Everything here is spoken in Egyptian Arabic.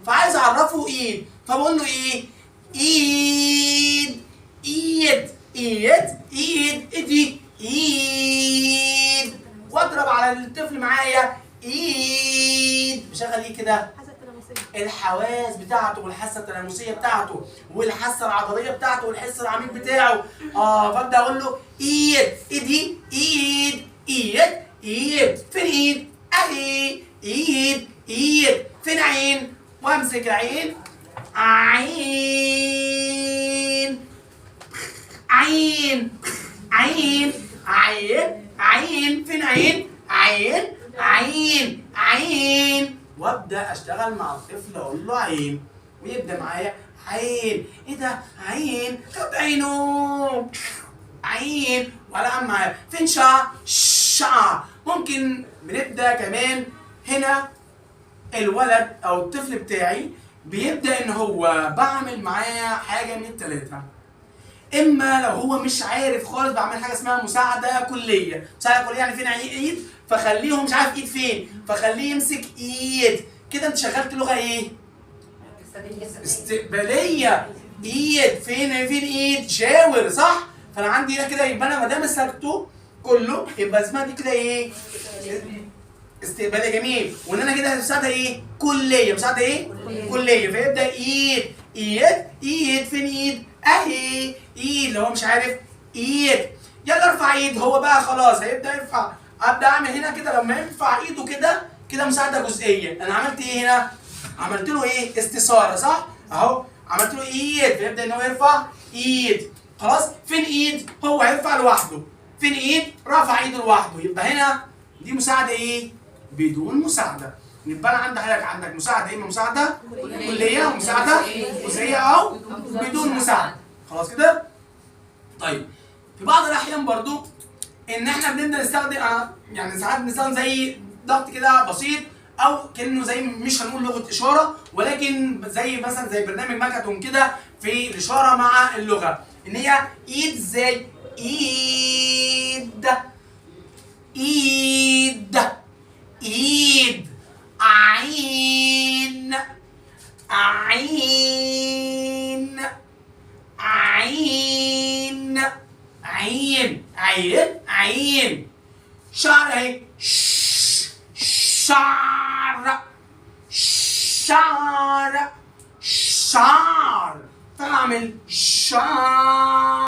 فعايز اعرفه ايد، فبقول له ايه؟ ايد ايد ايد ايد ايدي ايد، واضرب على الطفل معايا ايد. بشغل ايه كده؟ الحواس بتاعته والحاسه التلامسيه بتاعته والحاسه العضلية بتاعته والحس العميق بتاعه. فابدا اقول له ايد ايدي ايد ايد ايد، فين ايد؟ اهي ايد ايد، فين عين؟ وامسك العين، عين عين عين عين عين، فين عين؟ عين عين عين. وابدا اشتغل مع الطفل اقول له عين، ويبدا معايا عين، ايه ده؟ عين، طب عينه عين، والعب معاه فين شعر؟ شعر. ممكن بنبدا كمان هنا الولد او الطفل بتاعي بيبدا ان هو بعمل معاه حاجة من الثلاثة. اما لو هو مش عارف خالص بعمل حاجة اسمها مساعدة كليه. مساعدة كليه يعني فين ايد، فخليهم مش عارف ايد فين، فخليه يمسك ايد كده. انت شغلت لغة ايه؟ استقباليه. ايد فين؟ فين ايد؟ شاور، صح؟ فانا عندي هنا كده، يبقى انا ما دام مسكته كله يبقى اسمها دي كده ايه؟ استقباليه. جميل. وان انا كده مساعدة ايه؟ كليه. مساعدة ايه؟ كليه. فيبدا ايد ايد ايد، فين ايد؟ اهي ايد. لو هو مش عارف ايد، يلا ارفع ايد. هو بقى خلاص هيبدا يرفع. ابدا اعمل هنا كده، لما يرفع ايده كده كده مساعدة جزئية. انا عملت ايه هنا؟ عملت له ايه؟ استثاره، صح؟ اهو عملت له ايد، فيبدا ان هو يرفع ايد. خلاص، فين ايد؟ هو هيرفع لوحده. فين ايد؟ رفع ايده لوحده. يبقى هنا دي مساعدة ايه؟ بدون مساعدة. يبقى انا عندي حضرتك عندك مساعدة، اما مساعدة كليه ومساعدة جزئية او بدون مساعدة. خلاص كده؟ طيب في بعض الاحيان برضو ان احنا بنبدا نستخدم يعني ساعات بنستخدم زي ضغط كده بسيط، او كانه زي مش هنقول لغة اشارة، ولكن زي مثلا زي برنامج ماكاتون كده في الاشارة مع اللغة، ان هي ايد زي ايد ايد ايد عين عين عين عين عين عين، شعر اهي، شعر شعر شعر، فاعمل شعر.